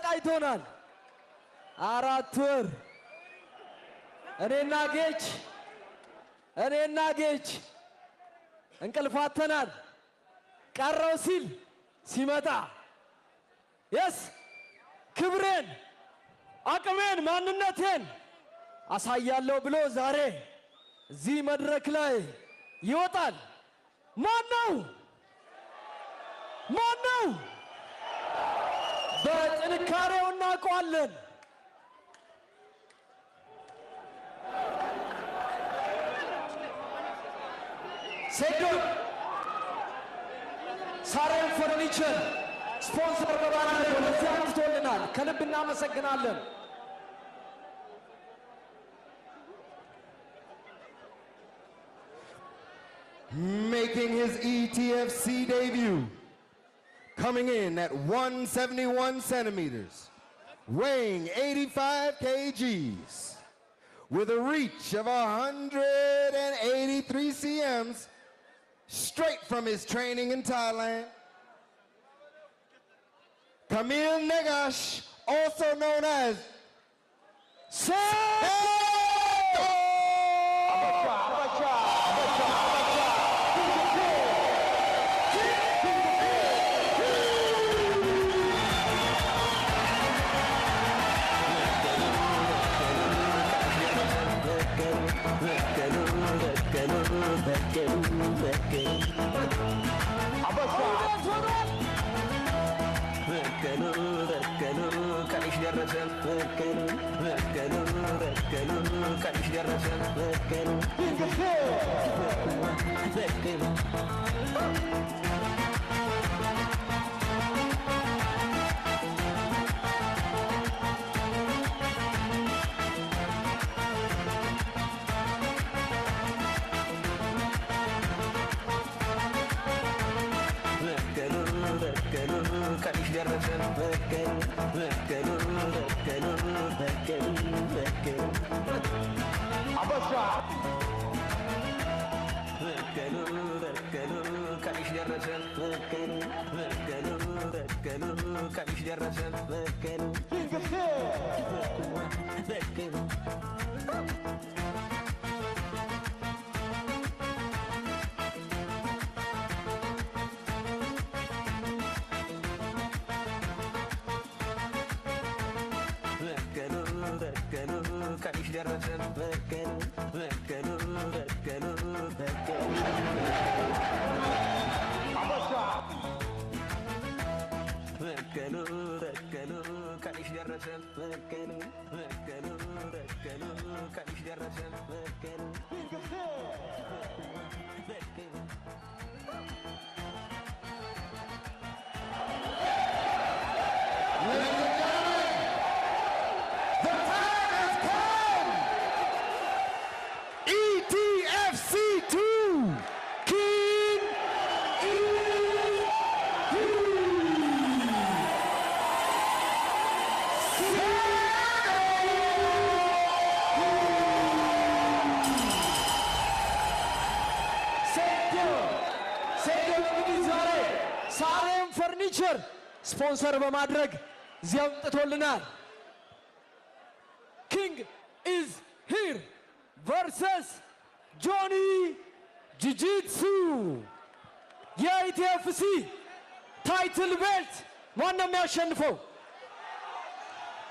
አሰቃይቶናል። 4 ወር እኔና ጌች እንቅልፍ አጥተናል። ቀረው ሲል ሲመጣ yes፣ ክብሬን፣ አቅሜን፣ ማንነቴን አሳያለሁ ብሎ ዛሬ እዚህ መድረክ ላይ ይወጣል። ማን ነው? ማን ነው? በጥንካሬው እናውቀዋለን። ሴዶ ሳሬም ፈርኒቸር ስፖንሰር በማድረግ ወደዚህ አምጥቶልናል። ከልብ እናመሰግናለን። Making his ETFC debut, coming in at 171 centimeters, weighing 85 kgs, with a reach of 183 cms, straight from his training in Thailand. Kamil Negash, also known as Sendo! ቀንሽ ደረሰ፣ ቀንሽ ደረሰ። ቀንሽ ደረሰ። ቀንሽ ደረሰ። ቀንሽ ደረሰ። ቀንሽ ደረሰ። ቀንሽ ደረሰ። ቀንሽ ደረሰ። Ladies and gentlemen, the time has come. ETFC 2, King is here. ሴዶ፣ ሴዶ እንግዲህ ዛሬ ሳሬም ፈርኒቸር ስፖንሰር በማድረግ እዚህ አምጥቶልናል። King is here versus ጆኒ ጂጂትሱ፣ የ ETFC title belt ማን ነው የሚያሸንፈው?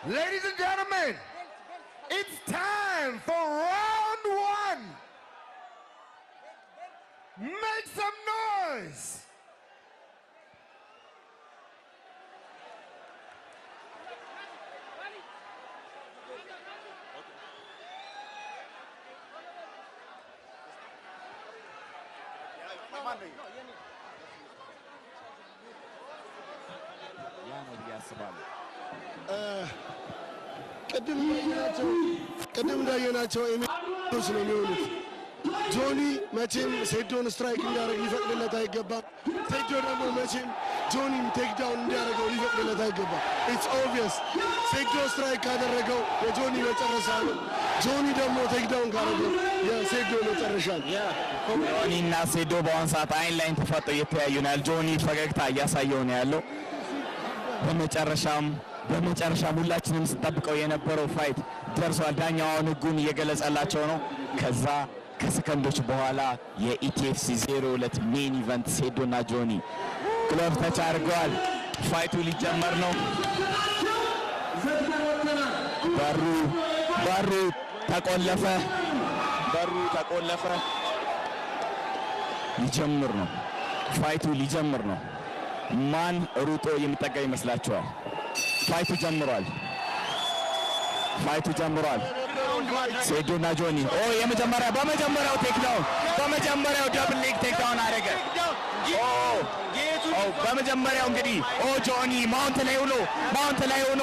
Ladies and gentlemen, it's time for round one. Make some noise. ያ ነው ብዬ አስባለሁ። ቅድም እንዳየናቸው ኤሚሮች ነው የሚሆኑት። ጆኒ መቼም ሴዶን strike እንዲያደርግ ሊፈቅድለት አይገባም። ሴዶ ደግሞ መቼም ጆኒን takedown እንዲያደርገው ሊፈቅድለት አይገባም። It's obvious፣ ሴዶ strike ካደረገው የጆኒ መጨረሻ ነው። ጆኒ ደግሞ takedown ካደረገው የሴዶ መጨረሻ ነው። ጆኒ እና ሴዶ በአሁን ሰዓት አይን ላይን ተፋጠው እየተያዩ ነው ያለው። ጆኒ ፈገግታ እያሳየው ነው ያለው። በመጨረሻም በመጨረሻ ሁላችንም ስንጠብቀው የነበረው fight ደርሷል። ዳኛው አሁን ህጉን እየገለጸላቸው ነው። ከዛ ከሰከንዶች በኋላ የ ETFC 02 main event ሴዶና ጆኒ glove touch አድርገዋል። Fight ኡ ሊጀመር ነው። በሩ ተቆለፈ። በሩ ተቆለፈ። ሊጀምር ነው። Fight ኡ ሊጀምር ነው። ማን ሩጦ የሚጠጋ ይመስላችኋል? Fight ኡ ጀምሯል። Fight ኡ ጀምሯል። ሴዶና ጆኒ፣ ኦ፣ የመጀመሪያ በመጀመሪያው takedown፣ በመጀመሪያው double leg takedown አደረገ። ኦ፣ በመጀመሪያው እንግዲህ፣ ኦ፣ ጆኒ mount ላይ ሆኖ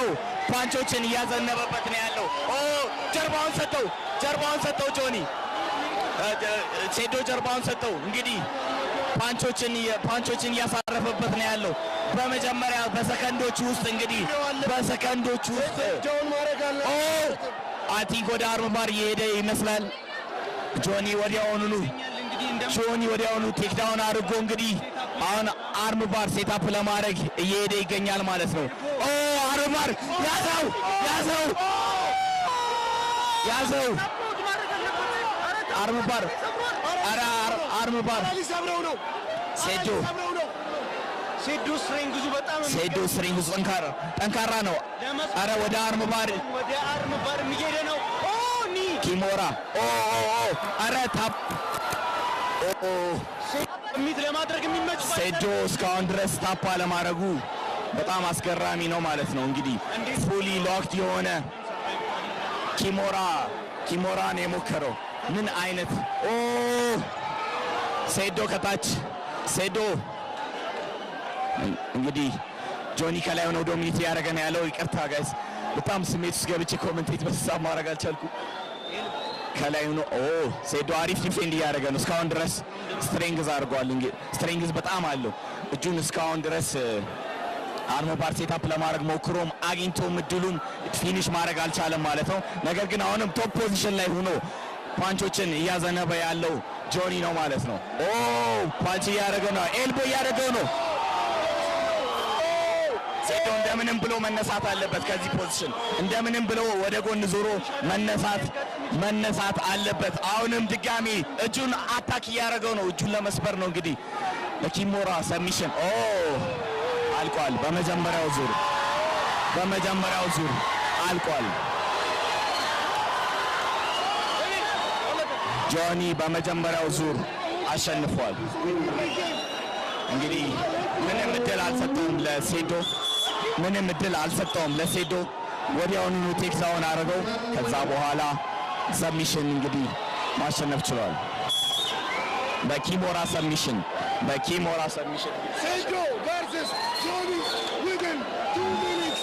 punch ኦችን እያዘነበበት ነው ያለው። ኦ፣ ጀርባውን ሰጠው፣ ጀርባውን ሰጠው ጆኒ፣ ሴዶ ጀርባውን ሰጠው። እንግዲህ punch ኦችን እያሳረፈበት ነው ያለው። በመጀመሪያ በሰከንዶች ውስጥ፣ እንግዲህ በሰከንዶች ውስጥ Down ማድረግ አለ። ኦ፣ I think ወደ arm bar እየሄደ ይመስላል። ጆኒ ወዲያውኑ takedown አድርጎ እንግዲህ አሁን arm bar setup ለማድረግ እየሄደ ይገኛል ማለት ነው። ኦ፣ arm bar ያዘው፣ ያዘው፣ ያዘው arm bar፣ ኧረ arm bar። ሊሰብረው ነው። ሴዶ ሊሰብረው ነው። ሴዶ strength ኡ በጣም ሴዶ strength ኡ ጠንካራ ጠንካራ ነው። ኧረ ወደ arm bar። ወደ arm bar እየሄደ ነው። ኦ፣ knee። Kimura፣ ኦ ኦ ኦ፣ ኧረ tap፣ ኦ። Submit ለማድረግ የሚመች ሴዶ እስካሁን ድረስ tap አለማድረጉ በጣም አስገራሚ ነው ማለት ነው። እንግዲህ fully locked የሆነ kimura ነው የሞከረው። ምን አይነት፣ ኦ፣ ሴዶ ከታች፣ ሴዶ እንግዲህ ጆኒ ከላይ ሆነው dominate እያደረገ ነው ያለው። ይቅርታ guys፣ በጣም ስሜት ውስጥ ገብቼ commentate በሳብ ማድረግ አልቻልኩ። ከላይ ሆኖ፣ ኦ፣ ሴዶ አሪፍ defend እያደረገ ነው። እስካሁን ድረስ strength አድርጓል። እንግዲህ strength በጣም አለው። እጁን እስካሁን ድረስ arm bar setup ለማድረግ ሞክሮም አግኝቶም እድሉን finish ማድረግ አልቻለም ማለት ነው። ነገር ግን አሁንም top position ላይ ሆኖ punch ኦችን እያዘነበ ያለው ጆኒ ነው ማለት ነው። ኦ፣ punch እያደረገው ነው። Elbow እያደረገው ነው። ሴዶ እንደምንም ብሎ መነሳት አለበት ከዚህ position፣ እንደምንም ብሎ ወደ ጎን ዞሮ መነሳት አለበት። አሁንም ድጋሚ እጁን attack እያደረገው ነው። እጁን ለመስበር ነው እንግዲህ ለ kimura submission። ኦ፣ አልቋል። በመጀመሪያው ዙር አልቋል። ጆኒ በመጀመሪያው ዙር አሸንፏል። እንግዲህ ምንም እድል አልሰጠውም ለሴዶ፣ ምንም እድል አልሰጠውም ለሴዶ። ወዲያውኑ takedown አድርገው ከዛ በኋላ submission እንግዲህ ማሸነፍ ችሏል። በ kimura submission፣ በ kimura submission። ሴዶ versus ጆኒ within 2 minutes.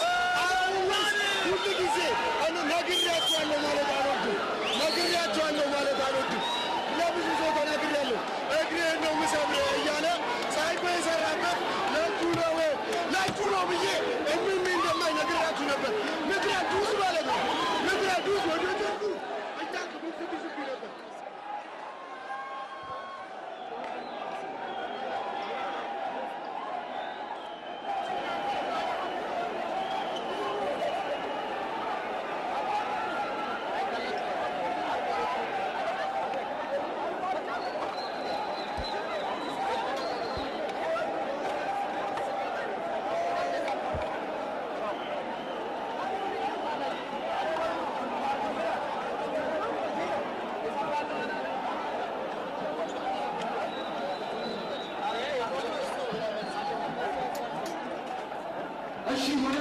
ሁል ጊዜ እኔ ነግሬያቸዋለሁ ማለት አልወድም። ነግሬያቸዋለሁ ማለት አልወድም። ለብዙ ሰው ተናግሬያለሁ። እግሬን ነው የምሰብርህ እያለ ሳይኮ የሰራበት ለእጁ ነው፣ ለእጁ ነው ብዬ እምም እንደማይ ነግራችሁ ነበር። ምድረ ዱስ ማለት ነው። ምድረ ዱስ ወደ ጀርዱ እያልክ ብትብስብኝ ነበር። እሺ፣ ወደ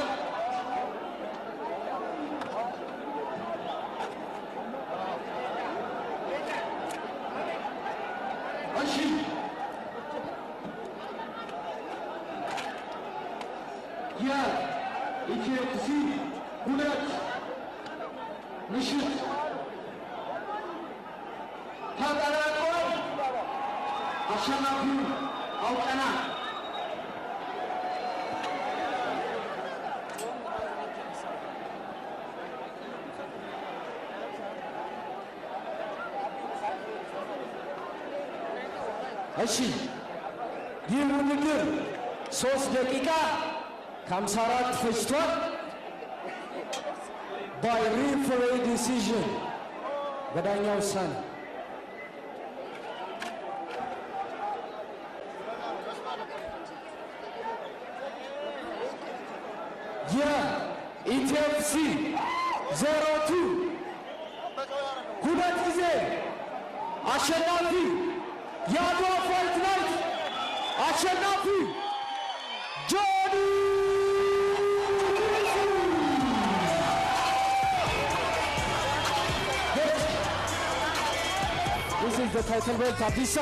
እሺ፣ የ ETFC 2 ምሽት ተጠናቋል። አሸናፊውን አውቀናል። እሺ፣ ይህ ውድድር 3 ደቂቃ ከ54 ፈጅቷል። by referee decision፣ በዳኛ ውሳኔ። የ ETFC 02 ሁለት ጊዜ አሸናፊ፣ የአድዋ Fight Night አሸናፊ ጆኒ። This is the title belt። አዲሳ፣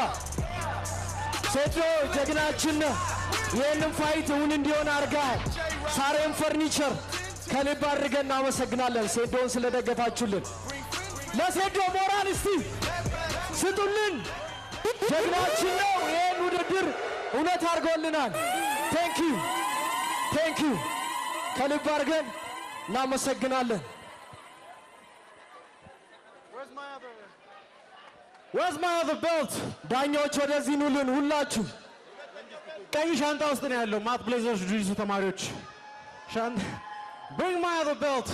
ሴዶ ጀግናችን ነህ። ይህንን fight እውን እንዲሆን አድርገሃል። ሳሬም ፈርኒቸር ከልብ አድርገን እናመሰግናለን፣ ሴዶን ስለደገፋችሁልን። ለሴዶ ሞራል እስቲ ስጡልን። ጀግናችን ነው። ይህን ውድድር እውነት አድርጎልናል። Thank you, thank you፣ ከልብ አድርገን እናመሰግናለን። Where's my other belt? ዳኛዎች ወደዚህ ኑልን ሁላችሁ። ቀይ ሻንጣ ውስጥ ነው ያለው። Mat Blazers ጁጂትሱ ተማሪዎች ሻንጣ። Bring my other belt.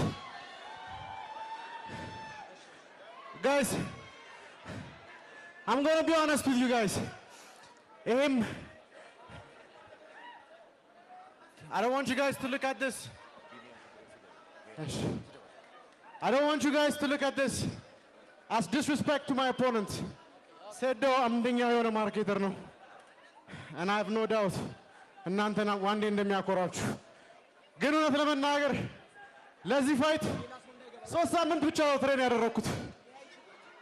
Guys, I'm gonna be honest with you guys. ይሄም I don't want you guys to look at this. I don't want you guys to look at this as disrespect to my opponent. ሴዶ አንደኛ የሆነ marketer ነው። And I have no doubt እናንተን one day እንደሚያኮራችሁ። ግን እውነት ለመናገር ለዚህ fight 3 ሳምንት ብቻ ነው train ያደረግኩት።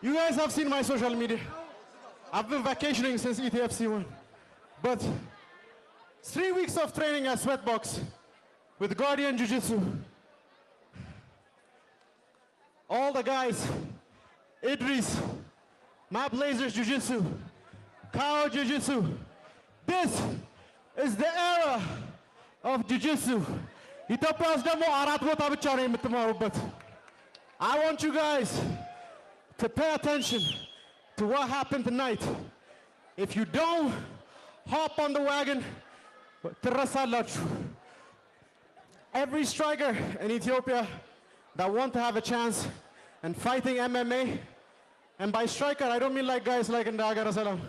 You guys have seen my social media. I've been vacationing since ETFC 1. But 3 weeks of training at Sweatbox with Guardian Jiu-Jitsu. All the guys, Idris, Mat Blazers Jiu-Jitsu, Kao Jiu-Jitsu. This is the era of Jiu-Jitsu. ኢትዮጵያ ውስጥ ደግሞ አራት ቦታ ብቻ ነው የምትማሩበት። I want you guys to pay attention to what happened tonight. If you don't hop on the wagon, ትረሳላችሁ። Every striker in Ethiopia that want to have a chance in fighting MMA, and by striker I don't mean like guys like እንደ ሀገረ ሰላም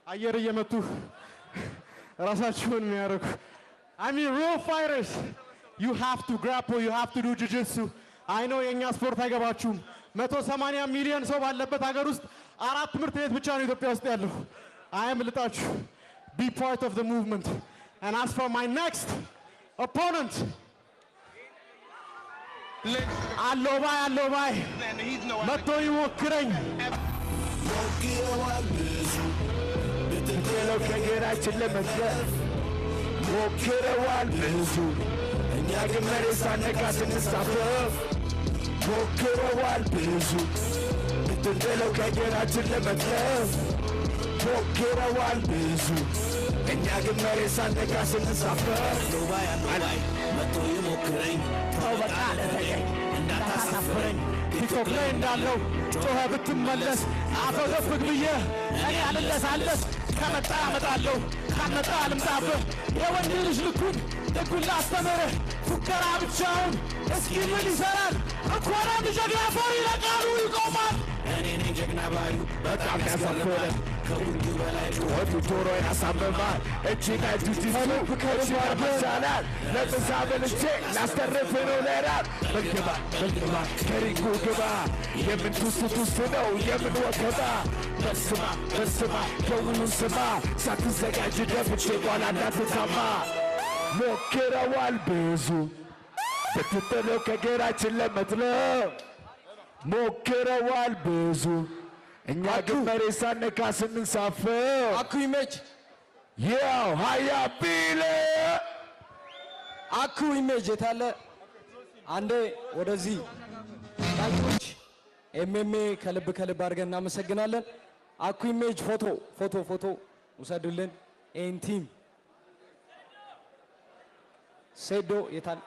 አየር እየመቱ ራሳችሁን የሚያደርጉ። I mean real fighters. You have to grapple, you have to do jiu-jitsu. I know የእኛ ስፖርት አይገባችሁም። 180 ሚሊዮን ሰው ባለበት ሀገር ውስጥ አራት ትምህርት ቤት ብቻ ነው ኢትዮጵያ ውስጥ ያለው። አያምልጣችሁ። Be part of the movement. And as for my next opponent, አለው ባይ፣ አለው ባይ መጥቶ ይሞክረኝ። ሞክረዋል ብዙ ብትጥለው ከእግራችን ለመዝለፍ ሞክረዋል ብዙ፣ እኛ ግን መሬት ሳነካ ስንሳፈፍ። ሞክረዋል ብዙ ብትጥለው ከእግራችን ለመዝለፍ ሞክረዋል ብዙ፣ እኛ ግን መሬት ሳነካ ስንሳፈፍ። ባይ ባይ መጥቶ ይሞክረኝ፣ ተው በቃ ለተገኝ እንዳታሳፍረኝ። ቲክቶክ ላይ እንዳለው ጮኸ ብትመለስ አፈገፍግ ብዬ እኔ አልለሳለስ። ከመጣ አመጣለሁ፣ ካልመጣ አልምጣብህ። የወንድ ልጅ ልኩን ጥጉን ላስተምርህ። ፉከራ ብቻውን እስኪ ምን ይሰራል? እንኳን አንድ ጀግና ፈሪ ለቃሉ ይቆማል። እኔ ነኝ ጀግና ባዩ። በጣም ያሳፍራል። ከሁሉ በላይ ጩኸቱ ጆሮ ያሳምማል። እጅና ጁጂትሱ እጅና መቻላል። ለምሳ በልቼ ላስተርፍ ነው ለራት። በግባ በግባ ከሪንጉ ግባ። የምን ቱስ ቱስ ነው፣ የምን ወከባ? በስማ በስማ ደውሉን ስማ። ሳትዘጋጅ ደፍቼ ኋላ እንዳትታማ። ሞክረዋል ብዙ ብትጥለው ከእግራችን ለመጥለፍ ሞክረዋል ብዙ፣ እኛ ግን መሬት ሳነካ ስንንሳፈፍ። አኩ ኢሜጅ። ያው ሀያ ቢለ አኩ ኢሜጅ የታለ? አንዴ ወደዚህ። ዳኞች፣ MMA ከልብ ከልብ አድርገን እናመሰግናለን። አኩ ኢሜጅ ፎቶ ፎቶ ፎቶ ውሰዱልን። ይህን team ሴዶ የታል?